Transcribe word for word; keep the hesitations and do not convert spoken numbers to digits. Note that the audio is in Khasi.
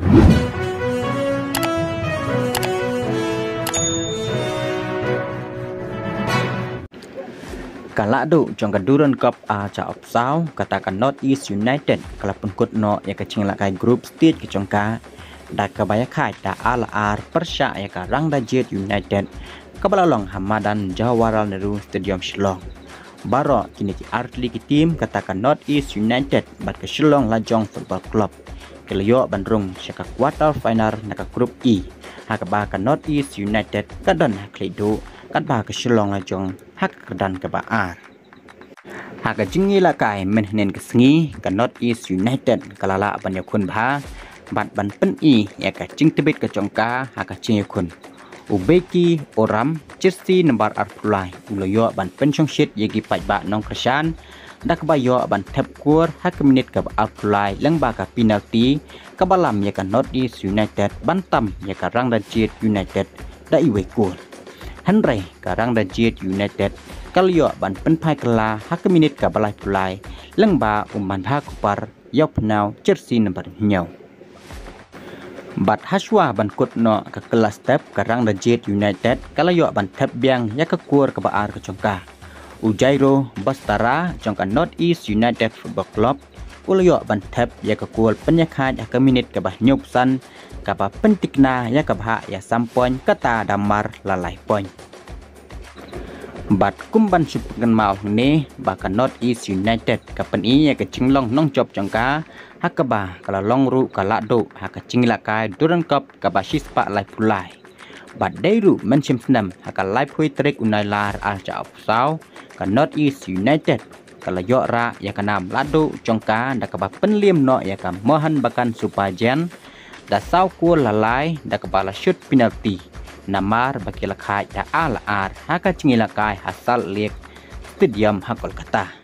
Ka lahduh jong ka Durand Cup ar hajar arphew saw, kata ka North East United ka la pynkut noh ïa ka jingïalehkai group stage ka jong ka da kaba ïakhaid da ar la ar pyrshah ïa ka Rangdajied United, kaba la long ha madan Jawaharlal Nehru Stadium Shillong. Baroh kine ki artylli ki team, kata ka North East United bad ka Shillong Lajong Football Club, ki la ïoh ban rung sha ka quarter final na ka group E, ha kaba ka North East United ka don ha khlieh duh katba ka Shillong Lajong ha ka kyrdan kaba ar. Ha ka jingïalehkai mynhynnin ka sngi, ka North East United ka la lah ban ïakhun bha bad ban pyni ïa ka jingtbit ka jong ka ha ka jingïakhun. U Becky Oram, jersey number arphew lai, u la ïoh ban pynshongshit ïa ki paidbah nongkyrshan da kaba ïoh ban thep kur ha ka minit kaba arphew lai lyngba ka penalty kaba lam ïa ka North East United ban tam ïa ka Rangdajied United da iwei kol. Hynrei ka Rangdajied United ka la ïoh ban pynphai kylla ha ka minit kaba laiphew lai lyngba u Manbha Kupar Ïawphnaw, jersey number hynñiew. Bad hashwa ban kut noh ka kylla step, ka Rangdajied United ka la ïoh ban thep biang ïa ka kur kaba ar ka jong ka. U Jairo Bastara jong ka North East United Football Club u la ïoh ban thep ïa ka kol pynïakhaid ha ka minit kaba hynñiewphew san, kaba pyntikna ïa ka bhah ïa sam point, kata da mar la lai point. Bad kum ban shu pynkynmaw hangne ba ka North East United ka pyni ïa ka jinglong nongjop jong ka, ha kaba ka la long ruh ka lahduh ha ka jingïalehkai Durand Cup kaba shispah laiphew lai. Bad dei ruh mynshem snem ha ka laiphew tarik u Nailar ar hajar arphew saw, ka North East United ka la ïoh rah ïa ka nam lahduh jong ka da kaba pynliem noh ïa ka Mohun Bagan Super Giant da saw kol la lai da kaba la shut penalty, namar ba ki la khaid da ar la ar ha ka jingïalehkai ha Salt Lake Stadium ha Kolkata.